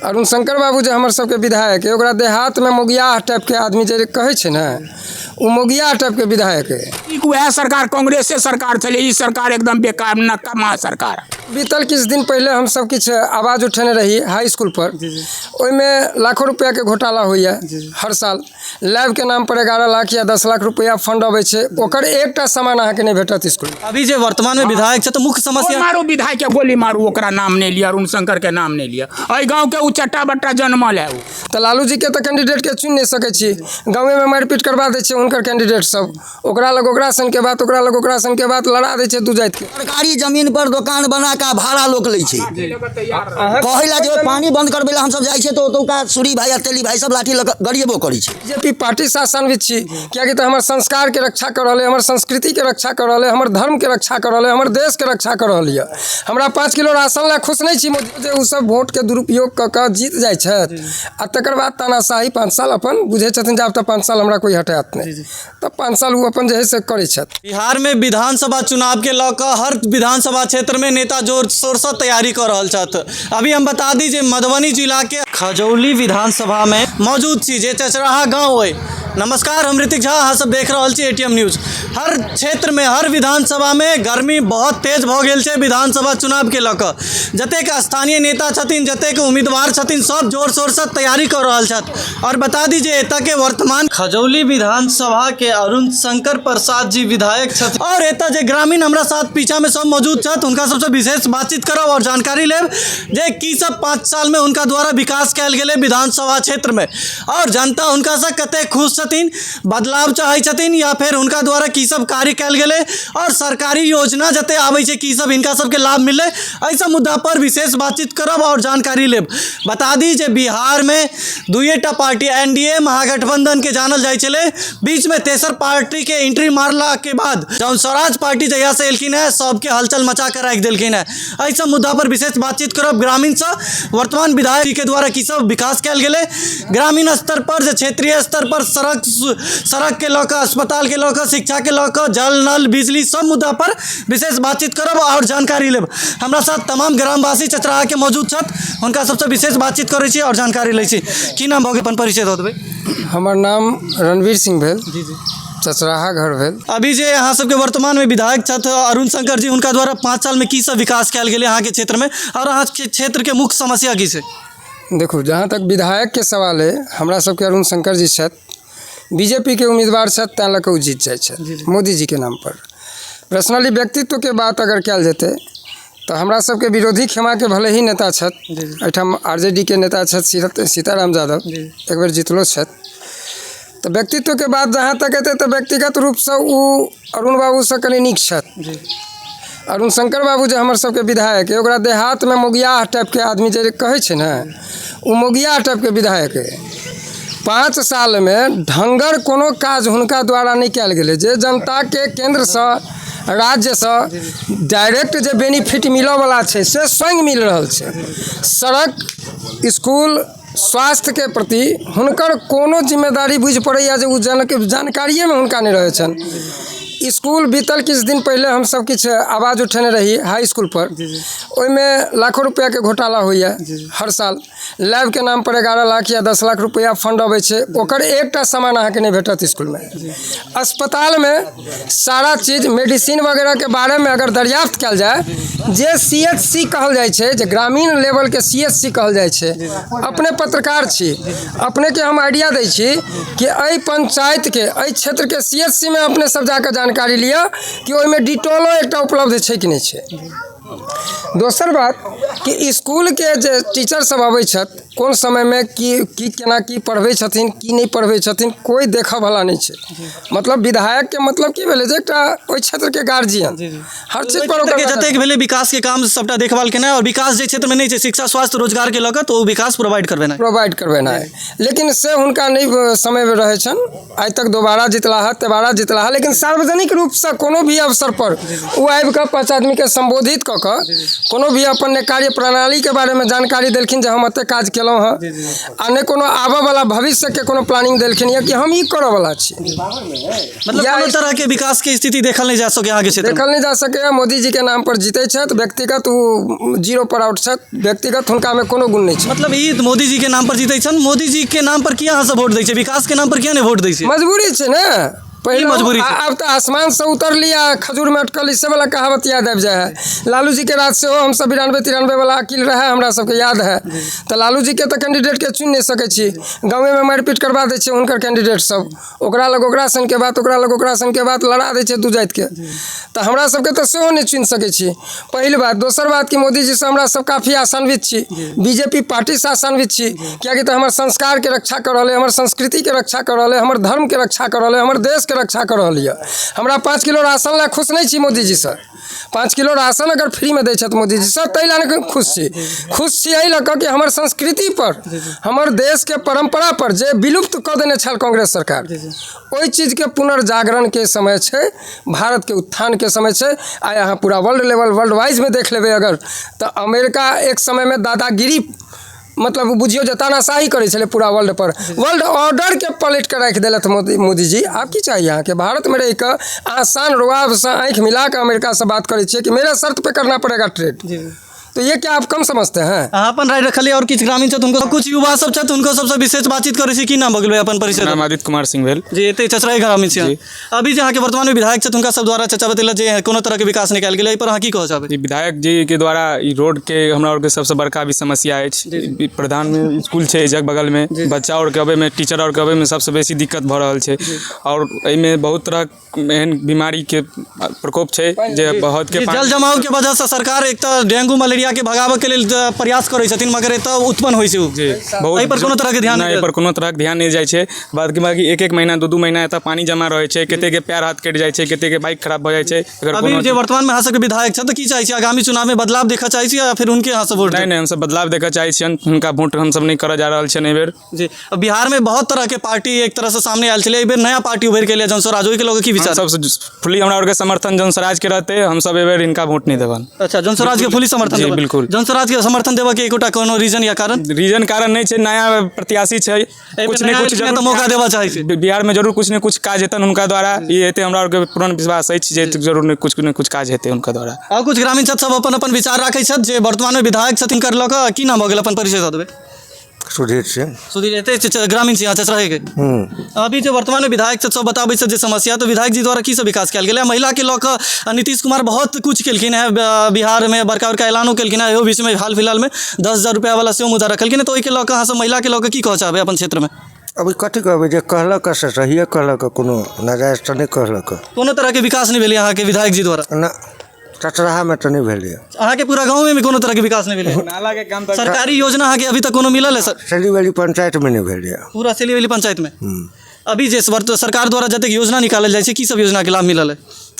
अरुण शंकर बाबू जे हमर सबके विधायक अइ, ओकरा देहातमे मौगियाह टाइपके आदमी जे कहै छै ने, ओ मौगियाह टाइपके विधायक अइ। ई उएह सरकार कांग्रेसे सरकार छलै, ई सरकार एकदम बेकार नकम्मा सरकार। बीतल किछु दिन पहिले हमसब किछु आवाज उठेने रही हाई इसकुल पर, ओहिमे लाखों रुपैआके घोटाला होइए हर साल। लैबके नाम पर 11 लाख या 10 लाख रुपैआ फंड अबै छै, ओकर एकटा सामान अहाँके नहि भेटत इसकुल। अभी जे वर्तमान में विधायक छै तऽ मुख्य समस्या मारू विधायक के गोली मारू, ओकरा नाम नहि लिअ, अरुण शंकर के नाम नहि लिअ। एहि गाँव के ओ चट्टा बट्टा जनमल है ओ। तऽ लालू जीके तऽ कैंडिडेटके चुनि नहि सकै छी, गाँवेमे मारि पीट करबा दै छै हुनकर कैंडिडेट सब, ओकरा लग ओकरा सनके बात, ओकरा लग ओकरा सनके बात, लड़ा दै छै दू जातिके। सरकारी जमीन पर दोकान बना कऽ भाड़ा लोक लै छै, कहै लए जे पानी बंद करबै लए हमसब जाइ छियै तऽ ओतुका सूरी भाई आ तेली भाई सब लाठी लऽ कऽ गरिएबो करै छै। बीजेपी पार्टीसँ आसान्वित छी, किएकि तऽ हमर संस्कारके रक्षा कऽ रहल अइ, हमर संस्कृतिके रक्षा कऽ रहल अइ, हमर धर्मके रक्षा कऽ रहल अइ, हमर देशके रक्षा कऽ रहल यऽ। हमरा 5 किलो राशन लए खुश नहि छी मोदी, जे ओ सब वोटके दुरुपयोग कऽ कऽ जीत जाइ छथि आ तकर बाद तानाशाही 5 साल अपन बुझै छथिन जे आब तऽ 5 साल हमरा कोइ हटायत नहि, तऽ 5 साल ओ अपन जे है से करै छथि। बिहार में विधानसभा चुनाव के लऽ कऽ हर विधानसभा क्षेत्र में नेता जोर शोर से तैयारी कऽ रहल छथि। अभी हम बता दी जे मधुबनी जिला के खजौली विधानसभा में मौजूद छी, जे चचराहा गांव अइ। नमस्कार, हम ऋतिक झा, अहाँ सब देख रहल छी एटीएम न्यूज। हर क्षेत्र में हर विधानसभा में गर्मी बहुत तेज भऽ गेल छै विधानसभा चुनाव के लऽ कऽ। जतेक स्थानीय नेता छथिन, जतेक उम्मीदवार छथिन, सब जोर शोर से तैयारी कऽ रहल छथि। और बता दी जे एतऽ के वर्तमान खजौली विधानसभा के अरुण शंकर प्रसाद जी विधायक छथि और एतऽ जे ग्रामीण हमरा साथ पीछा में सब मौजूद छथि, हुनका सबसँ विशेष बातचीत करब और जानकारी लेब जे की सब 5 साल में हुनका द्वारा विकास कयल गेलै विधानसभा क्षेत्र में और जनता हुनका से कतेक खुश छथिन, बदलाव चाहै छथिन या फेर हुनका द्वारा की सब कार्य कयल गेलै और सरकारी योजना जते आबै छै की सब हिनका सबके लाभ मिललै, एहि सब मुद्दा पर विशेष बातचीत करब और जानकारी लेब। बता दी जे बिहार में दुइएटा पार्टी एनडीए महागठबंधन के जानल जाइ छलै, बीच में तेसर पार्टी के एंट्री मारला के बाद जन स्वराज पार्टी जहिया से एलखिन है सबके हलचल मचा के राखि देलखिन है। एहि सब मुद्दा पर विशेष बातचीत करब ग्रामीण से, वर्तमान विधायक जी के द्वारा की सब विकास कयल गेलै ग्रामीण स्तर पर, जे क्षेत्रीय स्तर पर सड़क के लऽ कऽ, अस्पताल के लऽ कऽ, शिक्षा के लऽ कऽ, जल नल बिजली सब मुद्दा पर विशेष बातचीत करब और जानकारी लेब। हमरा साथ तमाम ग्रामवासी चचराहा के मौजूद छथि, हुनका सबसँ विशेष बातचीत करै छी और जानकारी लै छी। की नाम भऽ गेल, अपन परिचय दऽ देबै? हमर नाम रणवीर सिंह भेल। जी जी। चचराहा घर भेल। अभी जे अहाँ सबके वर्तमान में विधायक छथि अरुण शंकर जी, हुनका द्वारा 5 साल में की सब विकास कयल गेलै अहाँके क्षेत्र में और अहाँके क्षेत्र के मुख्य समस्या की छै? देखू, जहाँ तक विधायक के सवाल है, हमरा सबके अरुण शंकर जी छथि, बीजेपी के उम्मीदवार छथि, तैं लऽ कऽ ओ जीत जाइ छथि मोदी जी के नाम पर। पर्सनली व्यक्तित्व के बात अगर कयल जेतै तऽ हमरा सबके विरोधी खेमाके भले ही नेता छथि, एहिठाम आर जे डी के नेता छथि सीताराम यादव, एक बेर जीतलो छथि, तऽ व्यक्तित्वके बात जहाँ तक एतै तऽ व्यक्तिगत रूपसँ ओ अरुण बाबूसँ कनि नीक छथि। अरुण शंकर बाबू जे हमर सबके विधायक अइ, ओकरा देहातमे मौगियाह टाइपके आदमी जे कहै छै ने, ओ मौगियाह टाइपके विधायक अइ। 5 सालमे ढङ्गर कोनो काज हुनका द्वारा नहि कयल गेलै, जे जनताके केन्द्रसँ राज्यसँ डायरेक्ट जे बेनिफिट मिलऽवला छै से स्वयं मिल रहल छै। सड़क, इसकुल, स्वास्थ्यके प्रति हुनकर कोनो जिम्मेदारी बुझि पड़ैए जे ओ जनके जानकारिएमे हुनका नहि रहै छनि। इसकुल बीतल किछु दिन पहिले हमसब किछु आवाज उठेने रही हाई इसकुल पर, ओहिमे लाखों रुपैआके घोटाला होइए हर साल। लैबके नाम पर 11 लाख या 10 लाख रुपैआ फंड अबै छै, ओकर एकटा सामान अहाँके नहि भेटत इसकुलमे। अस्पतालमे सारा चीज मेडिसिन वगैरहके बारेमे अगर दरियाफ्त कयल जाय, जे सी एच सी कहल जाइ छै, जे ग्रामीण लेवलके सी एच सी कहल जाइ छै, अपने पत्रकार छी, अपनेके हम आइडिया दै छी कि एहि पंचायतके, एहि क्षेत्रके सी एच सी मे अपने सब जाकऽ जानकारी लिअ कि ओहिमे डिटोलो एकटा उपलब्ध छै कि नहि छै। दोसर बात कि इसकुलके जे टीचर सब अबै छथि, कोन समयमे की की केना की पढ़बै छथिन, की नहि पढ़बै छथिन, कोइ देखऽवला नहि छै। मतलब विधायकके मतलब की भेलै जे एकटा ओहि क्षेत्रके गार्जियन हर चीज पर ओकर जतेक भेलै विकास के काम सबटा देखभाल केनाइ और विकास जे क्षेत्र में नहि छै शिक्षा, स्वास्थ्य, रोजगार के लऽ कऽ, तऽ ओ विकास प्रोवाइड करबेनाइ। प्रोवाइड करबेनाइ, लेकिन से हुनका नहि समय रहै छनि। आइ तक दोबारा जितला है, तेबारा जितला है, लेकिन सार्वजनिक रूपसँ कोनो भी अवसर पर ओ आबि कऽ 5 आदमीके सम्बोधित कऽ कऽ कोनो भी अपन ने कार्य कार्य प्रणालीके बारेमे जानकारी देलखिन जे हम एतेक काज केलहुँ हँ, आ नहि कोनो आबयवला भविष्यके कोनो प्लानिंग देलखिन यऽ कि हम ई करऽवला छी। मतलब कोनो तरहके विकासके स्थिति देखल नहि जा सकै अहाँके क्षेत्रमे? देखल नहि जा सकैए। मोदी जीके नाम पर जीतै छथि, व्यक्तिगत ओ जीरो पर आउट छथि, व्यक्तिगत हुनकामे कोनो गुण नहि छै। मतलब ई मोदी जी के नाम पर जीतै छनि, मोदी जी के नाम पर किया अहाँ सब वोट दै छियै, विकास के नाम पर किया नहि वोट दै छियै? मजबूरी छै ने। पहिले मजबूरी छै? आब तऽ आसमानसँ उतरली आ खजूरमे अटकली से वाला कहावत याद आबि जाइ है। लालू जी के राज सेहो हमसब 92-93 वाला अकील रहै, हमरा सबके याद है। तऽ लालू जी के तऽ कैंडिडेटके चुनि नहि सकै छी, गाँवेमे मारि पीट करबा दै छै हुनकर कैंडिडेट सब, ओकरा लग ओकरा सनके बात, ओकरा लग ओकरा सनके बात, लड़ा दै छै दू जातिके। तऽ हमरा सबके तऽ सेहो नहि चुनि सकै छी, पहिल बात। दोसर बात कि मोदीजीसँ हमरा सब काफी आशान्वित छी, बीजेपी पार्टीसँ आशान्वित छी, कियाकि तऽ हमर संस्कारके रक्षा कऽ रहल अइ, हमर संस्कृतिके रक्षा कऽ रहल अइ, हमर धर्मके रक्षा कऽ रहल अइ, हमर देशके रक्षा कऽ रहल यऽ। हमरा 5 किलो राशन लए खुश नहि छी मोदीजीसँ। 5 किलो राशन अगर फ्रीमे दै छथि मोदीजी सर, ताहि लए नहि खुश छी। खुश छी एहि लऽ कऽ कि हमर संस्कृति पर, हमर देशके परम्परा पर जे विलुप्त कऽ देने छल कांग्रेस सरकार, ओहि चीजके पुनर्जागरणके समय छै, भारतके उत्थानके समय छै। आइ अहाँ पूरा वर्ल्ड लेवल वर्ल्ड वाइजमे देख लेबै अगर, तऽ अमेरिका एक समयमे दादागिरी, मतलब बुझियौ जे तानाशाही करै छलै पूरा वर्ल्ड पर, वर्ल्ड ऑर्डरके पलटि कऽ राखि देलथि मोदीजी। आब की चाही अहाँके? भारतमे रहि कऽ अहाँ शान रुआबसँ आँखि मिला कऽ अमेरिकासँ बात करै छियै कि मेरे शर्त पे करना पड़ेगा ट्रेड, तो ये क्या आप कम समझते हैं? अहाँ अपन राय रखलियै। और किछु ग्रामीण छथि, हुनको, कुछ युवा सब छथि, हुनको सबसँ विशेष बातचीत करै छी। की नाम भऽ गेल भाई अपन परिचय? नाम आदित्य कुमार सिंह भेल। जी, एतै चचराही ग्रामीण छी। अभी जे अहाँके वर्तमानमे विधायक छथि, हुनका सब द्वारा चचा बतेलक जे कोनो तरहके विकास नहि कयल गेलै, एहि पर अहाँ की कहऽ चाहबै? ई विधायक जी के द्वारा ई रोड के हमरा आरके सबसँ बड़का भी समस्या अछि। ई प्रधान स्कूल छै जग बगलमे, बच्चा आरके अबैमे, टीचर आरके अबैमे सबसँ बेसी दिक्कत भऽ रहल छै। आओर एहिमे बहुत तरहक एहन बीमारीके प्रकोप छै जे बहुत के जी, जल जमाव के वजह से सरकार एक तऽ डेंगू मलेरिया के भगाबऽ के लेल प्रयास करै छथिन, मगर एतऽ उत्पन्न होइ छै ओ। जी, बहुत एहि पर कोनो तरहके ध्यान नहि, एहि पर कोनो तरहक ध्यान नहि जाइ छै। बाद की बाकी एक एक महीना 2-2 महीना एतऽ पानि जमा रहै छै, कतेके पैर हाथ कटि जाइ छै, कतेके बाइक खराब भऽ जाइ छै। अगर अभी कोनो जे वर्तमान में अहाँ सबके विधायक छथि, तऽ की चाहै छी, आगामी चुनाव में बदलाव देखऽ चाहै छी या फिर हुनके अहाँ सब वोट नहि देब? नहि, हमसब बदलाव देखऽ चाहै छियनि, हुनका वोट हमसब नहि करऽ जा रहल छियनि एहिबेर। जी, अब बिहार में बहुत तरह के पार्टी एक तरह से सामने आयल छलै, एहि बेर नया पार्टी उभरि के एलै जनस्वराज, ओहिके लऽ कऽ की विचार? हमसब फुली हमरा आरके समर्थन जनस्वराज के रहतै, हमसब एहिबेर हिनका वोट नहि देबनि। अच्छा, जनस्वराज के फुली समर्थन जी, देबनि। बिल्कुल। जनस्वराज के समर्थन देबऽ के एकोटा कोनो रीजन या कारण? रीजन कारण नहि छै, नया प्रत्याशी छै, कुछ ने नया कुछ एलखिन जरूर तऽ मौका देबऽ चाहै छी। बिहार में जरूर कुछ ने कुछ काज हेतनि हुनका द्वारा, ई हेतै हमरा आरके पूर्ण विश्वास अछि जे जरूर ने कुछ ने कुछ काज हेतै हुनका द्वारा। आओर कुछ ग्रामीण छथि, सब अपन अपन विचार राखै छथि जे वर्तमान में विधायक छथिन कर लऽ कऽ। की नाम भऽ गेल अपन परिचय दऽ देबै? सुधीर सिंह। सुधीर, एतै ग्रामीण छी अहाँ चचराहीके? अभी जे वर्तमान में विधायक छथि, सब बताबै छथि जे समस्या, तऽ विधायक जी द्वारा की सब विकास कयल गेलै? महिला के लऽ कऽ नीतीश कुमार बहुत कुछ केलखिन हेँ, बिहार में बड़का बड़का ऐलानो केलखिन हेँ, इहो बीचमे हाल फिलहाल में 10,000 रुपया वाला सेहो मुद्दा रखलखिन हेँ, तऽ ओहिके लऽ कऽ अहाँ सब महिला के लऽ कऽ की कहऽ चाहबै अपन क्षेत्रमे? अभी कथी कहबै, जे कहलक से सहिए कहलक, कोनो नाजायज तऽ नहि कहलक। कोनो तरहके विकास नहि भेलै अहाँके विधायक जी द्वारा? ना, चचराहामे तऽ नहि भेलैए। अहाँके पूरा गाँवमे कोनो तरहके विकास नहि भेलै? नाला के काम तऽ सरकारी योजना अहाँके अभी तक कोनो मिलल है सर? सेलीवेली पंचायतमे नहि भेलैए। पूरा सेलीवेली पंचायतमे? अभी जे सरकार द्वारा जतेक योजना निकालल जाइ छै, की सब योजनाके लाभ मिलल है?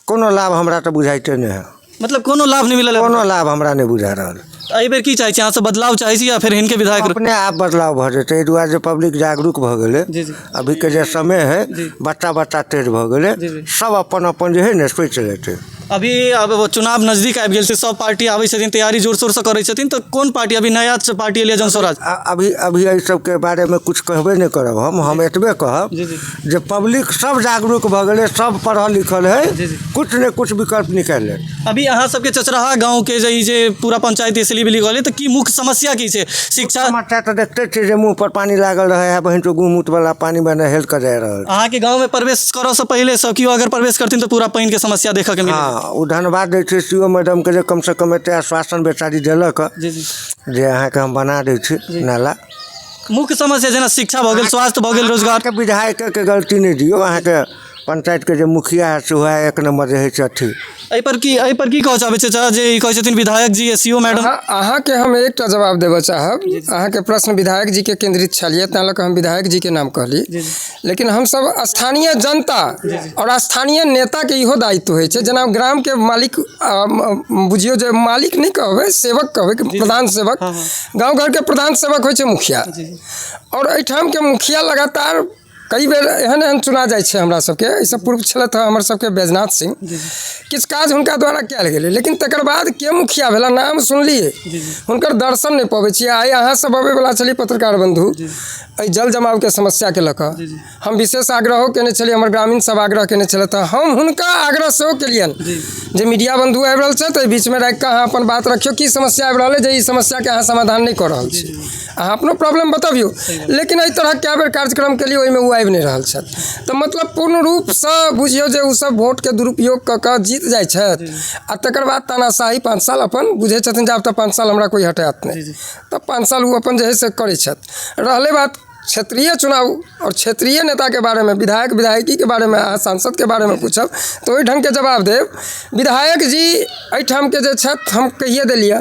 कोनो लाभ हमरा तऽ बुझाइते नहि है। मतलब कोनो लाभ नहि मिलल है? कोनो लाभ हमरा नहि बुझा रहल। एहि बेर की चाहै छी अहाँ सब, बदलाव चाहै छी या फेर हिनके विधायक? अपने आप बदलाव भऽ जेतै, एहि दुआरे जे पब्लिक जागरूक भऽ गेलै। जी, जी। अभीके जे समय है, बच्चा बच्चा तेज भऽ गेलै, सब अपन अपन जे है ने सोचि लेतै। अभी अब चुनाव नजदीक आबि गेल छै, सब पार्टी आबै छथिन, तैयारी जोर शोरसँ करै छथिन, तऽ कोन पार्टी अभी नया पार्टी एलै जनस्वराज? अभी अभी एहि सबके बारेमे कुछ कहबे नहि करब हम। हम एतबे कहब जे पब्लिक सब जागरूक भऽ गेलै, सब पढ़ल लिखल है, कुछ ने कुछ विकल्प निकालि लेत। अभी अहाँ सबके चचराहा गाँवके जे ई जे पूरा पंचायत सिलीबिली कहलियै, तऽ की मुख्य समस्या की छै? शिक्षा? समस्या तऽ देखते छियै जे मुँह पर पानि लागल रहै है, बहिन गू मूत वाला पानि मे हेल कऽ जा रहल छै। अहाँके गाँवमे प्रवेश करऽसँ पहिले सब केओ अगर प्रवेश करथिन तऽ पूरा पानिके समस्या देखऽके मिलत? हँ, ओ धन्यवाद दै छियै सी ओ मैडमके जे कमसँ कम एते आश्वासन बेचारी देलक जी जी जे अहाँके हम बना दै छी नाला। मुख्य समस्या जेना शिक्षा भऽ गेल, स्वास्थ्य भऽ गेल, रोजगार? अहाँके विधायकके गलती नहि दियौ, अहाँके पंचायतके जे मुखिया है सेहो एक नम्बर रहै छै अथी। एहि पर की कहऽ चाहबै चाचा, जे ई कहै छथिन विधायक जी, सी ओ मैडम? अहाँके हम एकटा जवाब देबऽ चाहब। अहाँके प्रश्न विधायक जीके केंद्रित छलियै, ताहि लऽ कऽ हम विधायक जीके नाम कहली, लेकिन हमसब स्थानीय जनता और स्थानीय नेताके इहो दायित्व होइ छै, जेना ग्रामके मालिक, बुझियौ जे मालिक नहि कहबै, सेवक कहबै कि प्रधान सेवक। गाँव घरके प्रधान सेवक होइ छै मुखिया, और एहिठामके मुखिया लगातार कई बेर एहन एहन चुना जाइ छै हमरा सबके। एहिसँ पूर्व छलथि हँ हमर सबके बैजनाथ सिंह, किछु काज हुनका द्वारा कयल गेलै, लेकिन तकर बाद के मुखिया भेला नाम सुनलियै, हुनकर दर्शन नहि पबै छियै। आइ अहाँ सब अबैवला छलियै पत्रकार बन्धु, एहि जल जमावके समस्याके लऽ कऽ हम विशेष आग्रहो केने छलियै, हमर ग्रामीण सब आग्रह केने छलथि हँ, हम हुनका आग्रह सेहो केलियनि जे मीडिया बन्धु आबि रहल छथि, एहि बीचमे राखि कऽ अहाँ अपन बात रखियौ, की समस्या आबि रहल अइ जे ई समस्याके अहाँ समाधान नहि कऽ रहल छी, अहाँ अपनो प्रॉब्लम बतबियौ। लेकिन एहि तरहक कए बेर कार्यक्रम केलियै, ओहिमे ओ आबि नहि रहल छथि। तऽ मतलब पूर्ण रूपसँ बुझियौ जे ओसभ वोटके दुरुपयोग कऽ कऽ जीत जाइ छथि आ तकर बाद तानाशाही 5 साल अपन बुझै छथिन जे आब तऽ 5 साल हमरा कोइ हटायत नहि, तऽ 5 साल ओ अपन जे है से करै छथि। रहलै बात क्षेत्रीय चुनाव और क्षेत्रीय नेताके बारेमे, विधायक विधायकीके बारेमे, अहाँ सांसदके बारेमे पूछब तऽ ओहि ढङ्गके जवाब देब। विधायक जी एहिठामके जे छथि हम कहिए देलियै,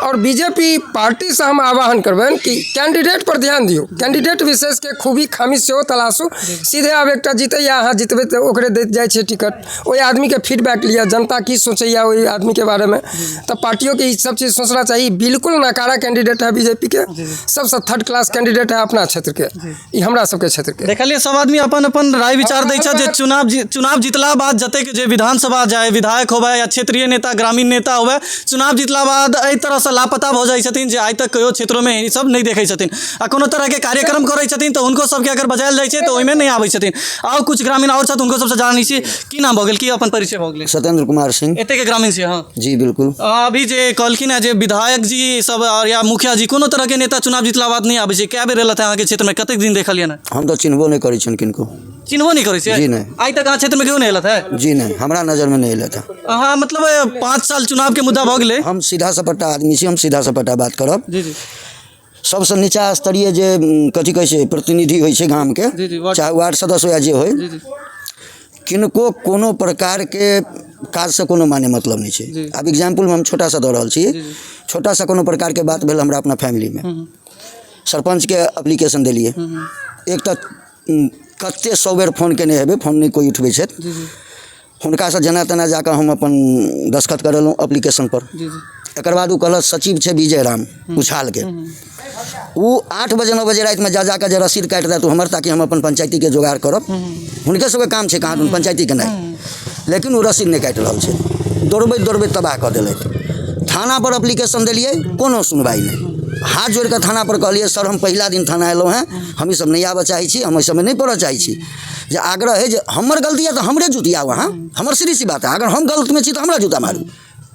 और बीजेपी पार्टीसँ हम आह्वान करबनि कि कैंडिडेट पर ध्यान दियौ, कैंडिडेट विशेषके खूबी खामी सेहो तलाशू। सीधे आब एकटा जीतैया, अहाँ जितबै तऽ ओकरे दैत जाइ छै टिकट, ओहि आदमीके फीडबैक लिअ, जनता की सोचैया ओहि आदमीके बारेमे। तऽ पार्टियोके ई सब चीज सोचना चाही। बिल्कुल नकारा कैंडिडेट है बीजेपी के, सबसँ थर्ड क्लास कैंडिडेट है अपना क्षेत्रके, ई हमरा सबके क्षेत्रके। देखलियै सब आदमी अपन अपन राय विचार दै छथि जे चुनाव जीतला बाद जतेक जे विधानसभा जाय विधायक होबै या क्षेत्रीय नेता ग्रामीण नेता होबै, चुनाव जीतला बाद एहि तरहसँ लापता भऽ जाइ छथिन जे आइ तक कहियो क्षेत्रमे ई सब नहि देखै छथिन आ कोनो तरहके कार्यक्रम करै छथिन तऽ हुनको सबके अगर बजायल जाइ छै तऽ ओहिमे नहि आबै छथिन। आओर कुछ ग्रामीण आओर छथि, हुनको सबसँ जानै छी। की नाम भऽ गेल, की अपन परिचय भऽ गेलै? सत्येंद्र कुमार सिंह। एतेके ग्रामीण छी? हाँ जी बिल्कुल। अभी जे कहलखिन हेँ जे विधायक जी सब और या मुखिया जी कोनो तरहके नेता चुनाव जीतला बाद नहि आबै छै, कए बेर एलथि अहाँके क्षेत्रमे, कतेक दिन देखलियनि हेँ? हम तऽ चिन्हबो नहि करै छियनि किनको। चिन्हबो नहि करै छियै? जी नहि। आइ तक अहाँ क्षेत्रमे केओ नहि एलथि हेँ? जी नहि, हमरा नजरमे नहि एलथि हेँ। अहाँ मतलब 5 साल चुनावके मुद्दा भऽ गेलै। हम सीधा सपाटा आदमी छी, हम सीधा सपाटा बात करब। जी जी। सबसँ नीचा स्तरीय जे कथी कहै छै प्रतिनिधि होइ छै गामके, जी जी, वार्ड। चाहे वार्ड सदस्य या जे होइ, जी जी। किनको कोनो प्रकारके काजसँ कोनो माने मतलब नहि छै। जी। आब एग्जाम्पलमे हम छोटा सा दऽ रहल छी, जी जी। छोटा सा कोनो प्रकारके बात भेल हमरा अपना फैमिलीमे, सरपञ्चके एप्लीकेशन देलियै, एक तऽ कते 100 बेर फोन केने हेबै, फोन नहि कोइ उठबै छथि। जी जी। हुनकासँ जेना तेना जाकऽ हम अपन दस्तखत करेलहुँ एप्लीकेशन पर। जी जी। एकर बाद ओ कहलक सचिव छै विजय राम उछालके, ओ 8 बजे 9 बजे रातिमे जा जाकऽ जे रसीद काटि देत हमर, ताकि हम अपन पंचायतीके जोगाड़ करब, हुनके सबके काम छै कहाँ पंचायतीके नहि, लेकिन ओ रसीद नहि काटि रहल छै, दौड़बैत दौड़बैत तबाह कऽ देलथि। थाना पर एप्लीकेशन देलियै, कोनो सुनवाइ नहि। हाथ जोड़ि कऽ थाना पर कहलियै सर हम पहिला दिन थाना एलहुँ हेँ, हम ई सब नहि आबऽ चाहै छी, हम एहि सबमे नहि पड़ऽ चाहै छी, जे आग्रह है जे हमर गलती है तऽ हमरे जुतियाउ अहाँ, हमर सीधी सी बात है, अगर हम गलतमे छी तऽ हमरा जूता मारू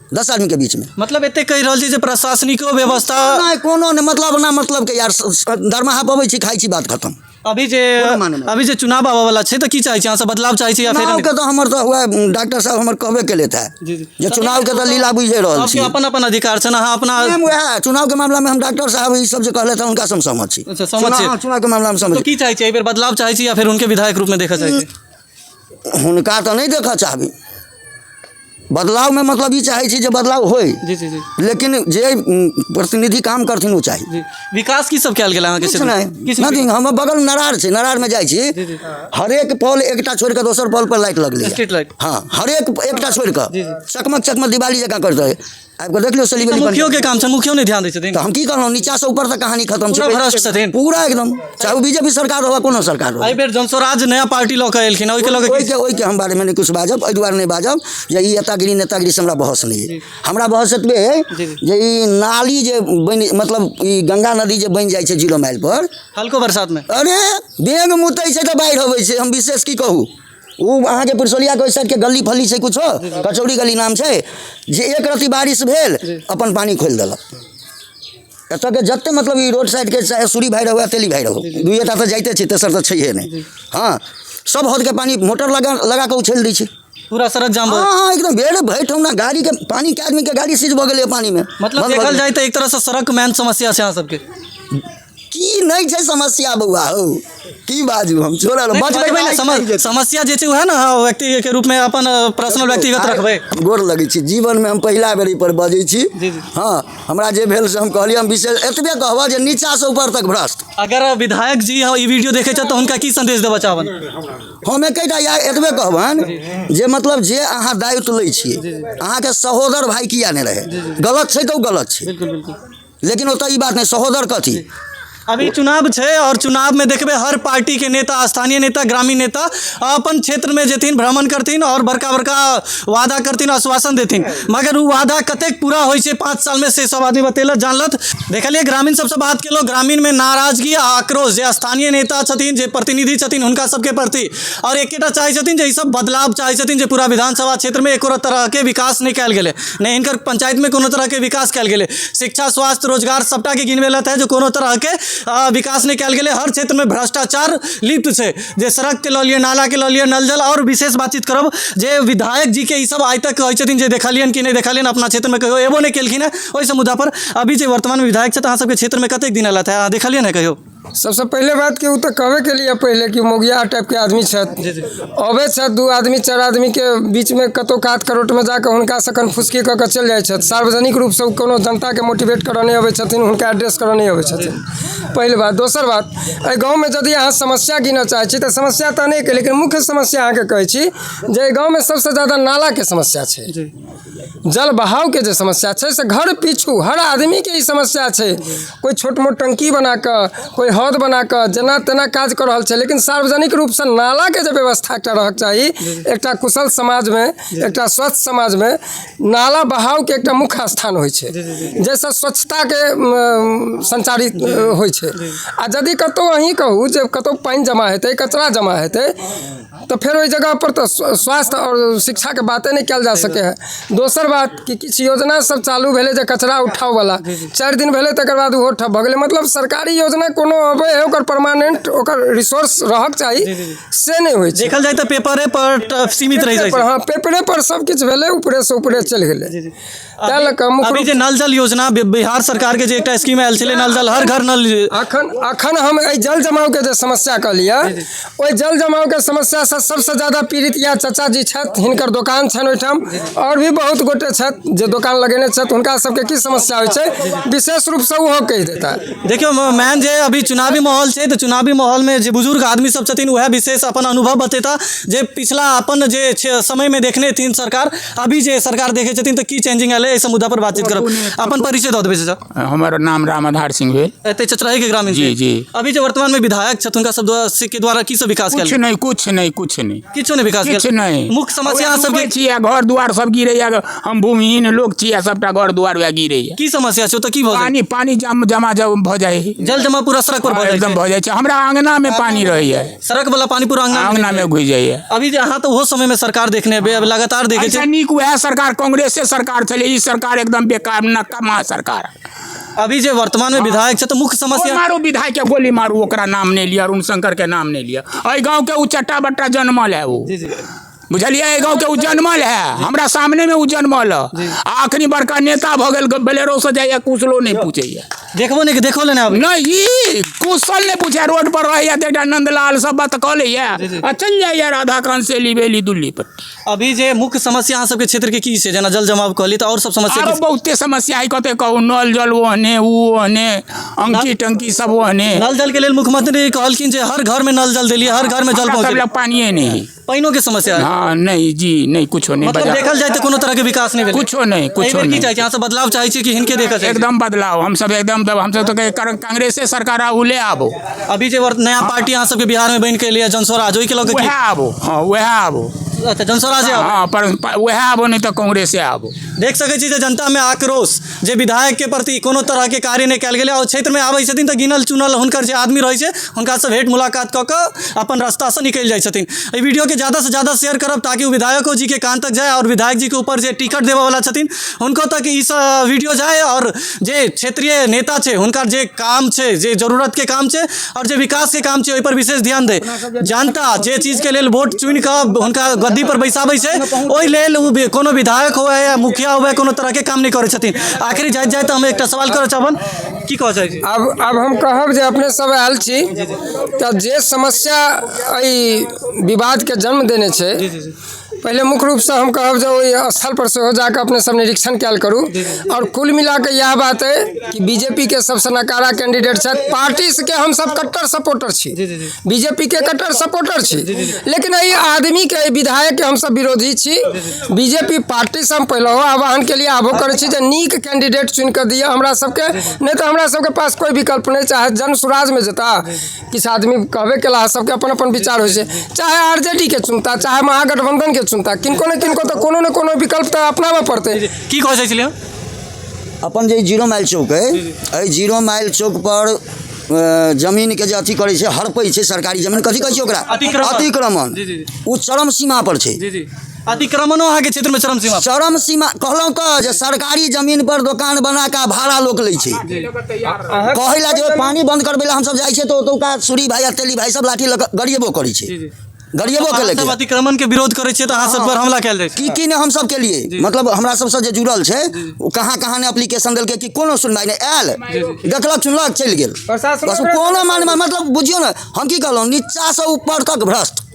10 आदमीके बीचमे। मतलब एते कहि रहल छी जे प्रशासनिको व्यवस्था नहि, कोनो नहि, मतलब ना मतलब के यार, दरमाहा पबै छी, खाइ छी, बात खतम। अभी जे कोनो माने नहि। अभी जे चुनाव आबऽ वाला छै तऽ की चाहै छी अहाँ सब, बदलाव चाहै छी या फेर? चुनावके तऽ हमर तऽ हुए डॉक्टर साहब हमर कहबे केलथि हेँ जी जी। जे चुनावके तऽ लीला बुझि रहल छी सबके अपन अपन अधिकार छनि, अहाँ अपना हम वएह चुनावके मामलामे हम डॉक्टर साहब ई सब जे कहलथि हेँ हुनका से हम सहमत छी। अच्छा, सहमत छी। चुनावके मामलामे सहमत तऽ की चाहै छी एहि बेर, बदलाव चाहै छी या फेर हुनके विधायक रूपमे देखऽ चाहै छी? हुनका तऽ नहि देखऽ चाहबै बदलावमे, मतलब ई चाहै छी जे बदलाव होइ, जी जी जी। लेकिन जे प्रतिनिधि काम करथिन ओ चाही। जी। विकास की सब कयल गेल अहाँके किछु क्षेत्रमे? नहि, किछु नथिंग। हमर बगल नरार छै, नरारमे जाइ छी, हरेक पॉल एकटा छोड़ि कऽ दोसर पॉल पर लाइट लगलै। Street light. हाँ, हरेक एकटा छोड़ि कऽ चकमक चकमक दिवाली जकाँ करैत रहै। आबि कऽ देख लियौ सेलिब्रिटी। मुखियो के काम छै, मुखियो नहि ध्यान दै छथिन। तऽ हम की कहलहुँ, नीचासँ ऊपर तक कहानी खतम छै, पूरा भ्रष्ट छथिन पूरा एकदम, चाहे ओ बीजेपी सरकार हो कोनो सरकार हो। एहि बेर जनस्वराज नया पार्टी लऽ कऽ एलखिन, ओहिके लऽ कऽ ओहिके ओहिके हम बारेमे नहि किछु बाजब। एहि दुआरे नहि बाजब जे ई एतागिरी नेतागिरी से हमरा बहस नहि अइ। हमरा बहस एतबे अइ जे ई नाली जे बनि, मतलब ई गंगा नदी जे बनि जाइ छै 0 माइल पर, हल्को बरसात में अरे बेंग मुतै छै तऽ बाढ़ि अबै छै। हम विशेष की कहू, ओ अहाँके पुरसौलियाके ओहि साइडके गली फली छै कुछो, कचौड़ी गली नाम छै, जे एक रत्ती बारिश भेल अपन पानि खोलि देलक। एतऽके जते मतलब ई रोड साइडके, चाहे सूरी भाइ रहू या तेली भाइ रहू, दुइएटा तऽ जाइते छै, तेसर तऽ छैहे नहि। हँ, सब हदके पानि मोटर लगा लगा कऽ उछलि दै छै, पूरा सड़क जाम भऽ हाँ हाँ एकदम भेड़ भरि ठौना गाड़ीके पानि के आदमीके गाड़ी सीज भऽ गेलै पानिमे। मतलब बन्द भऽ देखल गेलै। जाय तऽ एक तरहसँ सड़क मेन समस्या छै अहाँ सबके। की नहि छै समस्या बौआ हौ, की बाजू हम छोड़ल बचबै ने समस्या जे छै उएह ने, अहाँ व्यक्ति के रूपमे अपन पर्सनल व्यक्तिगत रखबै। हम गोर लगै छी, जीवनमे हम पहिला बेर एहि पर बजै छी। जी जी। हँ, हमरा जे भेल से हम कहलियै। हम विशेष एतबे कहबह जे नीचासँ ऊपर तक भ्रष्ट। अगर विधायक जी ई वीडियो देखै छथि तऽ हुनका की संदेश देबऽ चाहबनि? हम एकेटा या एतबे कहबनि जे मतलब जे अहाँ दायित्व लै छियै, अहाँके सहोदर भाय किया नहि रहै, गलत छै तऽ ओ गलत छै, बिल्कुल बिल्कुल, लेकिन ओतऽ ई बात नहि, सहोदर कथी। अभी चुनाव छै और चुनाव में देखबै हर पार्टी के नेता, स्थानीय नेता, ग्रामीण नेता अपन क्षेत्र में जेथिन, भ्रमण करथिन और बड़का बड़का वादा करथिन, आश्वासन देथिन, मगर ओ वादा कतेक पूरा होइ छै 5 साल में से सब आदमी बतेलक, जानलत। देखलिए ग्रामीण सबसे बात केलहुँ, ग्रामीण में नाराजगी आ आक्रोश जे स्थानीय नेता छथिन, जे प्रतिनिधि छथिन हुनका सबके प्रति, और एकेटा चाहै छथिन जे ई सब बदलाव चाहै छथिन जे पूरा विधानसभा क्षेत्र में एको तरह के विकास नहि कयल गेलै, नहि हिनकर पंचायत में कोनो तरह के विकास कयल गेलै, शिक्षा, स्वास्थ्य, रोजगार सबटा के गिनबेलत है जो कोनो तरह के विकास नहि कयल गेलै, हर क्षेत्र में भ्रष्टाचार लिप्त छै, जे सड़क के लऽ लिअ, नाला के लऽ लिअ, नल जल। और विशेष बातचीत करब जे विधायक जी के ई सब आइ तक कहै छथिन जे देखलियनि कि नहि देखलियनि, अपना क्षेत्र में कहियो एबो नहि केलखिन हेँ ओहि सब मुद्दा पर। अभी जे वर्तमान विधायक छथि अहाँ सबके क्षेत्र में कतेक दिन एलथि हेँ, अहाँ देखलियनि हेँ कहियो? सबसे पहले बात कि ओ तऽ कहबे के लिए पहले कि मोगिया टाइप के आदमी छथि, अबै छथि 2 आदमी 4 आदमी के बीच में कतौ कात करोट में जाके हुनका से कनफुसकी कऽ के चलि जाइ छथि। सार्वजनिक रूप से कोनो जनता के मोटिवेट करऽ नहि अबै छथिन, हुनका एड्रेस करऽ नहि अबै छथिन, पहिल बात। दोसर बात, एहि गाँवमे यदि अहाँ समस्या गिनऽ चाहै छी तऽ समस्या तऽ अनेक, लेकिन मुख्य समस्या अहाँके कहै छी जे एहि गाँवमे सबसँ ज्यादा नालाके समस्या छै, जल बहावके जे समस्या छै से घर पीछू हर आदमीके ई समस्या छै। कोइ छोट मोट टंकी बनाकऽ, कोइ हौद बनाकऽ जेना तेना काज कऽ रहल छै, लेकिन सार्वजनिक रूपसँ नालाके जे व्यवस्था एकटा रहक चाही, एकटा कुशल समाजमे, एकटा स्वच्छ समाजमे नाला बहावके एकटा मुख्य स्थान होइ छै, जाहिसँ स्वच्छताके संचारित होइ छै। आ यदि कतहु अहीँ कहू जे कतहु पानि जमा हेतै, कचरा जमा हेतै, तऽ फेर ओहि जगह पर तऽ स्वास्थ्य आओर शिक्षाके बाते नहि कयल जा सकै है। दोसर बात कि किछु योजना सब चालू भेलै जे कचरा उठाववला, 4 दिन भेलै तकर बाद ओहो ठप भऽ गेलै। मतलब सरकारी योजना कोनो अबै है ओकर परमानेंट ओकर रिसोर्स रहक चाही, से नहि होइ छै। देखल जाय तऽ पेपरे पर सीमित रहि जाइ छै। हँ, पेपरे पर सब किछु भेलै, ऊपरेसँ ऊपरे चलि गेलै। ताहि लऽ कऽ मुख्य अभी जे नल जल योजना बिहार सरकार के जे एकटा स्कीम आयल छलै, नल जल, हर घर नल। अखन हम एहि जल जमाव के जे समस्या कहलियै, ओहि जल जमाव के समस्या से सबसे ज्यादा पीड़ित इएह चाचा जी छथि, हिनकर दोकान छनि ओहिठाम, और भी बहुत गोटे छथि जे दोकान लगेने छथि, हुनका सबके की समस्या होइ छै विशेष रूपसँ ओहो कहि देता। देखियौ मैन जे अभी चुनावी माहौल छै तऽ चुनावी माहौल में जे बुजुर्ग आदमी सब छथिन वएह विशेष अपन अनुभव बतेता जे पिछला अपन जे समय में देखने थिन सरकार, अभी जे सरकार देखै छथिन तऽ की चेंजिंग एलै, एहि सब मुद्दा पर बातचीत करब। अपन परिचय दऽ देबै चाचा। हमर नाम रामाधार सिंह भेल। एतै चचराही के ग्रामीण। जी जी। अभी जे वर्तमान में विधायक छथि हुनका सब के द्वारा की सब विकास कयल? कुछ नहीं, कुछ नहीं, कुछ नहीं, किछो नहीं विकास, किछु नहीं। मुख्य समस्या अहाँ सबके छियै, घर दुआर सब गिरैया, हम भूमिहीन लोक छियै, सबटा घर दुआर वएह गिरैया। की समस्या छै ओतऽ, की भऽ पानी, पानी जमा भऽ जाइ, जल जमा पूरा सड़क पर भऽ जाइ, एकदम भऽ जाइ छै। हमरा अंगना में पानी रहैया, सड़क वाला पानी पूरा अंगना में घुसि जाइया। अभी जे अहाँ तऽ ओहो समय में सरकार देखने हेबै, अब लगातार देखै छै। नीक वएह सरकार, कांग्रेसे सरकार छलै, ई सरकार एकदम बेकार नकमा सरकार। अभी जे वर्तमान में विधायक छै तऽ मुख्य समस्या मारू विधायक के गोली मारू, ओकरा नाम नहि लिअ, अरुण शंकर के नाम नहि लिअ। एहि गाँव के ओ चट्टा बट्टा जनमल है, ओ बुझलियै, एहि गाँव के ओ जनमल है, हमरा सामने में ओ जनमल है, आ अखनी बड़का नेता भऽ गेल, बोलेरो से जाइया, कुशलो नहि पूछैया, देखबो नहि, देखो ले नहि, ई कुशल नहि पूछै, रोड पर रहैया तऽ एकटा नंदलाल सब बात कऽ लैया आ चलि जाइया राधाकांत से ली दुल्ली पर। अभी जे मुख्य समस्या अहाँ सबके क्षेत्र के की छै, जेना जल जमाव कहली तऽ और सब समस्या? आरो बहुते समस्या है, कते कहू, नल जल ओहने, उ ओहने, अंकी टंकी सब ओहने। नल जल के लेल मुख्यमंत्री कहलखिन जे हर घर में नल जल देलियै, हर घर में जल पहुँचेलियै, पानिये नहीं, पानियो के समस्या है। हाँ नहीं जी नहीं, कुछो नहीं। मतलब देखल जाए तो कोनो तरह के विकास नहीं भेलै, कुछो नहीं, कुछो नहीं। की चाहै छी अहाँ सब, बदलाव चाहै छी कि हिनके देखऽ चाहै? एकदम बदलाव, हम सब एकदम, हम सब तऽ कांग्रेसे सरकार आबू ले आबो। अभी जे नया पार्टी अहाँ सबके बिहार में बनि के एलियै जनस्वराज, ओहि के लऽ के वएह आबो। हाँ वएह आबो। अच्छा, जनस्वराज आबो। हाँ, पर वएह आबो, नहीं तऽ कांग्रेसे आबो। देख सकै छी जे जनता में आक्रोश जे विधायक के प्रति कोनो तरह के कार्य नहि कयल गेलै, और क्षेत्र में आबै छथिन तऽ गिनल चुनल हुनकर जे आदमी रहै छै हुनका से भेंट मुलाकात कऽ कऽ अपन रास्ता से निकलि जाइ छथिन। एहि वीडियो के ज़्यादा से ज़्यादा शेयर करब ताकि ओ विधायको जी के कान तक जाए और विधायक जी के ऊपर जे टिकट देबऽ वाला छथिन हुनको तक ई वीडियो जाए, और जे क्षेत्रीय नेता छै हुनकर जे काम छै, जे जरूरत के काम छै और जे विकास के काम छै ओहि पर विशेष ध्यान दे। जनता जे चीज के लेल वोट चुनि कऽ हुनका गद्दी पर बैसाबै छै ओहि लेल ओ कोनो विधायक हुए या मुखिया हुए कोनो तरह के काम नहि करै छथिन। आखिरी जाइत जाइत हम एकटा सवाल करऽ चाहबनि, की कहऽ चाहै छी? अब हम कहब जे अपने सब आयल छी तऽ जे समस्या एहि विवादके जन्म देने छै पहिले मुख्य रूपसँ हम कहब जे ओहि स्थलपर सेहो जाकऽ अपने सब निरीक्षण कयल करू। आओर कुल मिलाकऽ इएह बात अइ कि बीजेपीके सबसँ नकारा कैंडिडेट छथि। पार्टीके हमसब कट्टर सपोर्टर छी, बीजेपीके कट्टर सपोर्टर छी, लेकिन एहि आदमीके, एहि विधायकके हमसब विरोधी छी। बीजेपी पार्टीसँ हम पहिलहो आह्वान के लिए आबो करै छी जे नीक कैंडिडेट चुनि कऽ दिअ हमरा सबके, नहि तऽ हमरा सबके पास कोइ विकल्प नहि। चाहे जन सुराजमे जेता, किछु आदमी कहबे केला, सबके अपन अपन विचार होइ छै, चाहे आरजेडी के चुनता, चाहे महागठबंधन के चुनता, किनको ने किनको तऽ कोनो ने कोनो विकल्प तऽ अपनाबऽ पड़तै। की कहै छलियै? अपन जे 0 माइल चौक अइ, एहि 0 माइल चौक पर जमीन के जे अथी करै छै, हड़पै छै सरकारी जमीन, कथी कहै छै ओकरा? अतिक्रमण। ओ चरम सीमा पर छै। अतिक्रमणो अहाँके क्षेत्रमे चरम सीमा? चरम सीमा कहलहुँ तऽ जे सरकारी जमीन पर दोकान बना कऽ भाड़ा लोक लै छै। कहै लए जे पानि बंद करबै लए हमसब जाइ छियै तऽ ओतुका सूरी भाई आ तेली भाई सब लाठी लऽ कऽ गरिएबो करै छै, गरिएबो के सब अतिक्रमण के विरोध करै छियै तऽ अहाँ सब पर हमला कयल जाइ छै। की की नहि हमसब केलियै, मतलब हमरा सबसँ जे जुड़ल छै ओ कहाँ कहाँ ने एप्लीकेशन देलकै कि कोनो सुनवाई नहि आयल, देखलक सुनलक चलि गेल। बस कोनो मान मतलब बुझियौ ने, हम की कहलहुँ, नीचासँ ऊपर तक भ्रष्ट,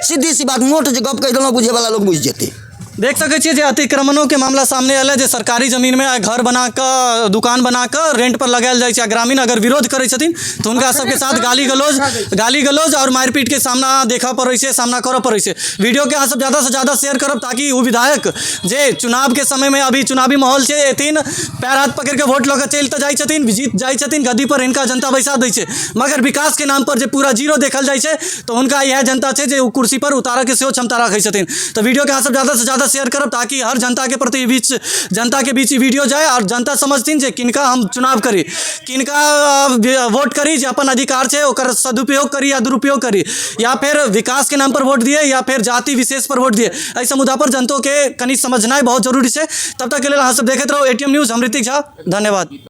सीधी सी बात, मोट जे गप कहि देलहुँ बुझे वाला लोग बुझि जेतै। देख सकै छियै जे अतिक्रमणों के मामला सामने आयल है, जे सरकारी जमीन में घर बना कऽ, दुकान बना कऽ रेंट पर लगायल जाइ छै। ग्रामीण अगर विरोध करै छथिन तऽ हुनका सबके साथ गाली गलौज और मारिपीट के सामना देखऽ पड़ै छै, सामना करऽ पड़ै छै। वीडियो के अहाँ सब ज़्यादा से ज़्यादा शेयर करब ताकि ओ विधायक जे चुनाव के समय में अभी चुनावी माहौल छै, एथिन पैर हाथ पकड़ि के वोट लऽ कऽ चलि तऽ जाइ छथिन, जीत जाइ छथिन, गद्दी पर हिनका जनता बैसा दै छै, मगर विकास के नाम पर जे पूरा जीरो देखल जाइ छै तऽ हुनका इएह जनता छै जे ओ कुर्सी पर उतारऽ के सेहो क्षमता राखै छथिन। तऽ वीडियो के अहाँ सब ज़्यादा से ज़्यादा शेयर करब ताकि हर जनता के प्रति बीच जनता के बीच वीडियो जाए और जनता समझथिन जे किनका हम चुनाव करी, किनका वोट करी, जे अपन अधिकार छै ओकर सदुपयोग करी या दुरुपयोग करी, या फिर विकास के नाम पर वोट दिए या फिर जाति विशेष पर वोट दिए। एहि सब मुद्दा पर जनतो के कनि समझनाइ बहुत जरूरी छै। तब तक के लेल अहाँ सब देखैत रहू एटीएम न्यूज़। हम ऋतिक झा, धन्यवाद।